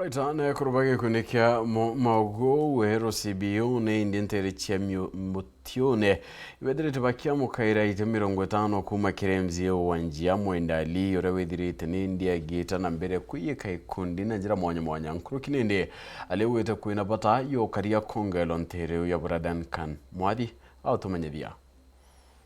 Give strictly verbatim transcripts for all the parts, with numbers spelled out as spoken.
Right, na ekuru ba gikundi kia mo-, maugu Weru C B U ni indi ntere cia miu-, mutiune ibethirite bakiamukaira ite mirongo itano kuuma kiri M C A wa Njia Mwenda Ali, uria withirite ni indi agiita na mbere kwiyika ikundi na njira mwanya mwanya. Nkuruki nindi aliugite kwina bata yukaria kongelo ntere ya bura Duncan Mwathi autumenyithia.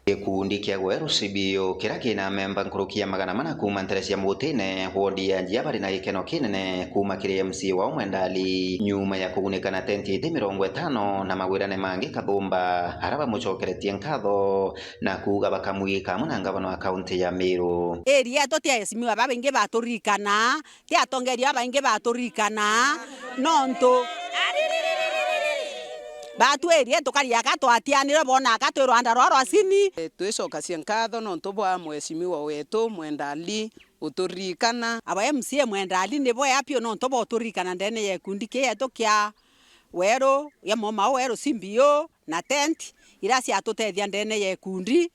Gikundi kia Gweru C B U, kiria kina memba nkuruki ya magana mana kuuma ntere cia Mutine, wondi ya Njia, bari na gikeno kinene kuuma kiri M C A wao Mwenda Ali, nyuma ya kugunika na tenti iti mirongo itano na magwirane mangi kathumba, aria bamucokeretie nkatho na kuuga bakamwika amwe na ngavana wa kaunti ya Meru. Area yetu ti aheshimiwa babaingi baturikana, ti atongeria babaingi baturikana, nontu batwirie tukari aka twatianire, boona aka twi rwanda rwa rwacini. E, twicokacia nkatho nontu bwa mheshimiwa wetu Mwenda Ali uturirikana. Aba M C A Mwenda Ali ni bwea piu nontu bwa uturirikana ndene ya gikundi kii yetu kia Weru, ya Momau Weru C B U na tent iria ciatutethia ndene ya gikundi.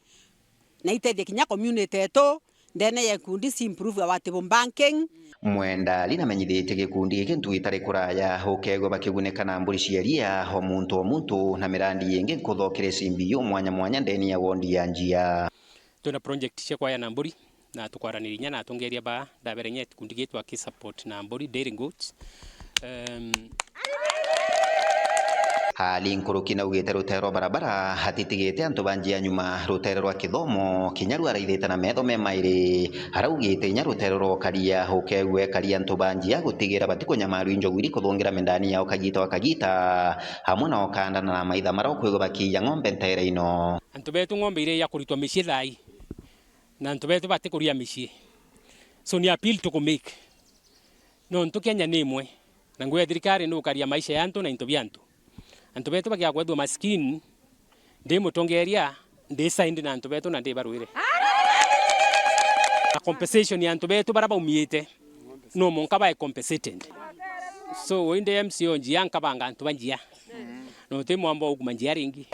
Na itethie kinya community yetu ndene ya ikundi ci improve our table banking. Mwenda Ali namenyithitie gikundi giki ntuku itari kuraya ukegwa bakigunika na mburi cia iria, o muntu o muntu na mirandi ingi nkutho kiri C B U mwanya mwanya ndene ya wondi ya Njia. Twina project cia kwaya na mburi, na tukwaraniria inya na atongeria ba ndabere inya gikundi gitu aki support na mburi, dairy goats. Em, Ali nkuruki naugite rutere rwa barabara atitigite antu ba Njia nyuma, rutere rwa kithomo kinya rwaraithite na metho me mairi. Araugite inya rutere rwa ukaria ukegua ekari antu ba Njia gutigira batikunyamarua i njogu iri kuthungira mindani yao kagita wa kagita, amwe na ukandana na maitha maria ukwigua bakiiya ng'ombe ntere ino. Antu betu ng'ombe iria ya kuritwa micii thaa ii, na antu betu batikuria micii. So ni appeal tuku make. Nontu Kenya ni imwe, na ngugi ya thirikari ni gukaria maisha ya antu na into bia antu. Antu betu bakiaga kwethua maskini, ndi mutongeria, ndi side na antu betu na ndi barwire. Na compensation ya antu betu baria baumiite, no mwanka bae compensated. So, indi M C A o Njia nkabanga antu ba Njia. No ti mwamba uguma Njia ringi.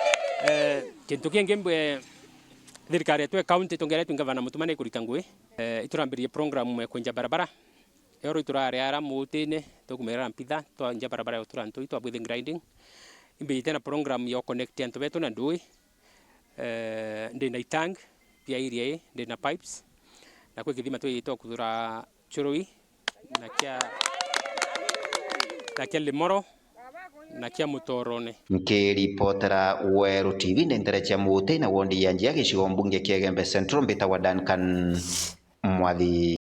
Eh, kintu kingi mbwe, thirikari yetu ya county, tongeria twi ngavana Mutuma ni kurita ngugi. Eh, iturambiririe program ya kwenja barabara. Ero iturari ara Mutine, tukumira mpitha, twanjia barabara ya gutura ntui, twa bwithe grinding. Imbijite na program ya connect antu betu na ndui. Eh, ndi na itank bia iria ii, ndi na pipes. Na kwi kithima twijite kuthura Churui, na kia, na kia Limoro, na kia Mutorone. Nkiripotera Weru T V ndi ntere cia Mutine, wondi ya Njia, gicigo mbunge kia Igembe Central, mbitagwa Duncan Mwathi.